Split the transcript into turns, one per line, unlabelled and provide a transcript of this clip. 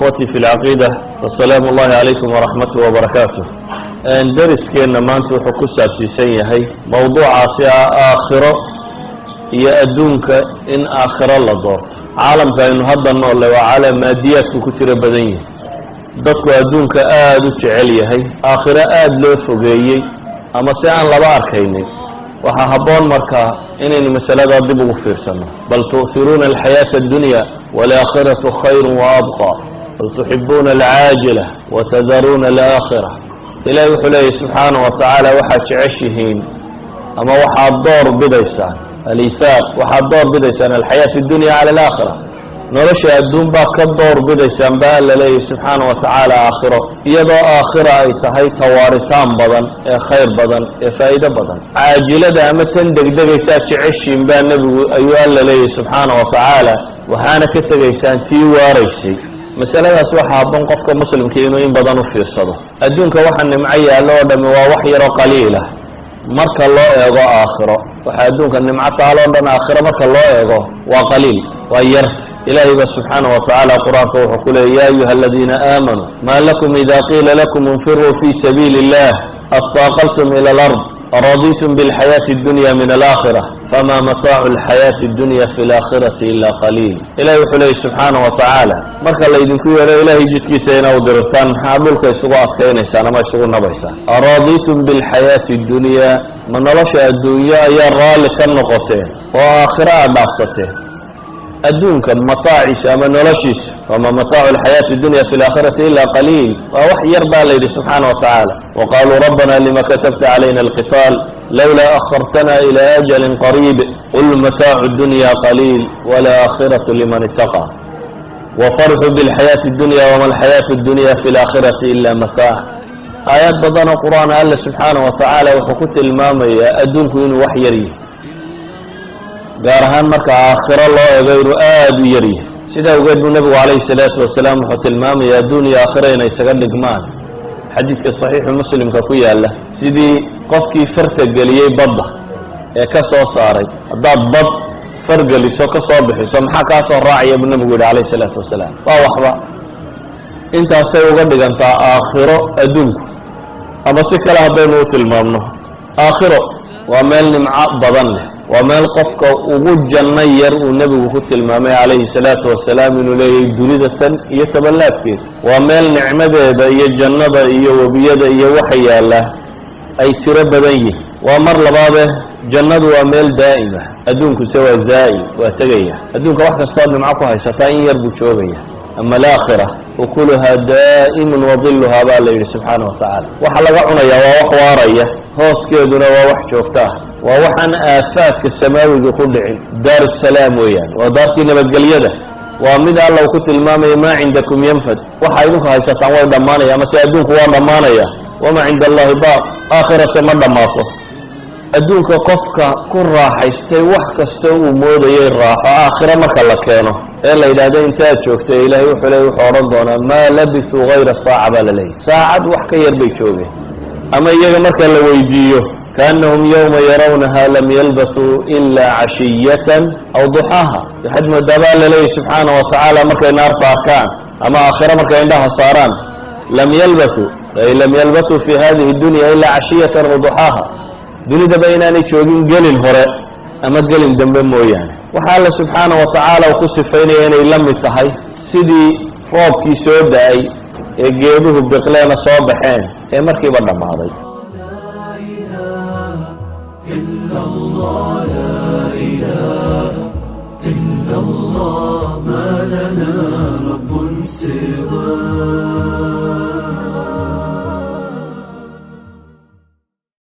إخوتي في العقيدة، فالسلام الله عليكم ورحمته وبركاته. Dariskeenna maanta wuxuu ku saabsiisan yahay mowduucaasi ah aakhiro iyo adduunka in aakhiro la doorto. Caalamka aynu hadda noolle waa caalam maadiyaadku ku tiro badan yihi, dadku adduunka aada u jecel yahay, aakhiro aada loo fogeeyey ama si aan laba arkaynin. Waxaa habboon markaa inaynu masaladaa dib ugu fiirsano. بل تؤثرون الحياة الدنيا والآخرة خير وأبقى، بل تحبون العاجلة وتذرون الآخرة. Ilahi wuxuu leeyahy subxaanaه wa tacaala, waxaad jeceshihiin ama waxaad door bidaysaan الإيثار, waxaad door bidaysaan الحياة الدنيا على الآخرة. Nolosha adduun baa ka door bidaysaan ba Alla leeyahy subxaana wa tacaala aakhiro, iyadoo aakhira ay tahay tawaaritaan badan ee khayr badan ee faa'iido badan. Caajilada ama tan degdegaysaa jeceshiin baa nebigu ayuu Alla leeyahy subxaana wa tacaala, waxaana ka tegaysaan tii waaraysay. Masaladaas waxaa habboon qofka muslimka inuu in badan u fiirsado. Adduunka waxa nimco yaallo oo dhami waa wax yaroo qaliila marka loo eego aakhiro. Waxa adduunka nimco taalo o dhan aakhiro marka loo eego waa qaliil, waa yar. Ilahay ba subxaanaه wa tacaala qur-aanka wuxuu ku leeyay: يا أيها الذين آمنوا، ما لكم إذا قيل لكم انفروا في سبيل الله اثاقلتم إلى الأرض، رضيتم بالحياة الدنيا من الآخرة، فما متاع الحياة الدنيا في الآخرة إلا قليل. Ilahay wuxuu leeyay subxaanaه wa tacaala, marka laydinku yeedho Ilahay jidkiisa ina u dirtaan, maxaa dhulka isugu adkaynaysaan ama isugu nabaysaan? رضيتم بالحياة الدنيا, ma nolosha adduunyo ayaa raalli ka noqoteen oo aakhiro aad dhaafsateen? Adduunka mataaciisa ama noloshiisa, فما متاع الحياة الدنيا في الآخرة إلا قليل, waa wax yar baa la yidhi subxaana wa tacaala. وقالوا ربنا لم كتبت علينا القتال لولا أخرتنا إلى أجل قريب، قل متاع الدنيا قليل والآخرة لمن اتقى، وفرحوا بالحياة الدنيا وما الحياة الدنيا في الآخرة إلا متاع. Aayaad badan oo qur-aan Alle subxaana wa tacaala wuxuu ku tilmaamayaa adduunku inuu wax yar yahay, gaar ahaan marka aakhiro loo ego inuu aada u yar yahay. Sidaa ogeed buu nebigu calayhi salaatu wasalaam wuxuu tilmaamayaa adduun iyo aakhiro inay isaga dhigmaan, xadiidka saxiixu Muslimka ku yaala, sidii qofkii farta geliyey badda ee ka soo saaray. Haddaad bad fargeliso, ka soo bixiso, maxaa kaa soo raacaya buu nebigu yidhi calayhi salaatu wasalaam? Waa waxba. Intaasay uga dhigantaa aakhiro adduunku. Ama si kale haddaynu u tilmaamno, aakhiro waa meel nimco badan leh, waa meel qofka ugu janno yar uu nebigu ku tilmaamay calayhi salaatu wasalaam inuu leeyahay dunida tan iyo tabanlaabkeeda. Waa meel nicmadeeda iyo jannada iyo webiyada iyo waxa yaalla ay tiro badan yihin. Waa mar labaade, jannadu waa meel daa'ima, adduunkuse waa zaa'il, waa tegaya. Adduunka wax kastood nimco ku haysataa in yar buu joogaya. أما الآخرة أكلها دائم وظلها, baa la yidhi subxaana wa tacaala. Waxa laga cunayaa waa wax waaraya, hooskeeduna waa wax joogto ah, waa waxaan aafaadka samaawiga ku dhicin. Daar salaam weeyaan, waa daartii nabadgelyada. Waa mid Alla uu ku tilmaamaya: ما عندكم ينفد, waxa idinku haysataan way dhammaanaya, amase adduunku waa dhammaanaya. وما عند الله باق, aakhirase ma dhammaato. Adduunka qofka ku raaxaystay wax kasta uu moodayay raaxo, aakhiro marka la keeno ee la yidhaahdo intaad joogtay, Ilaahay wuxuu leey, wuxuu odhan doonaa: ما لبثوا غير ساعة baa la leeyahy, saacad wax ka yar bay joogeen. Ama iyaga marka la weydiiyo: كأنهم يوم يرونها لم يلبثوا إلا عشية أو ضحاها. Waxaad moodaa baa la leeyahy subxaana wa tacaala markay naarta arkaan ama aakhiro markay indhaha saaraan, لم يلبثوا, أي لم يلبثوا في هذه الدنيا إلا عشية أو ضحاها, dunidaba inaanay joogin gelin hore ama gelin dambe mooyaane. Waxa Alla subxaana wa tacaala uu ku sifaynaya inay la mid tahay sidii roobkii soo da-ay ee geeduhu biqleena soo baxeen ee markiiba dhammaaday.
إلا الله، لا إله إلا الله، ما لنا رب سواه.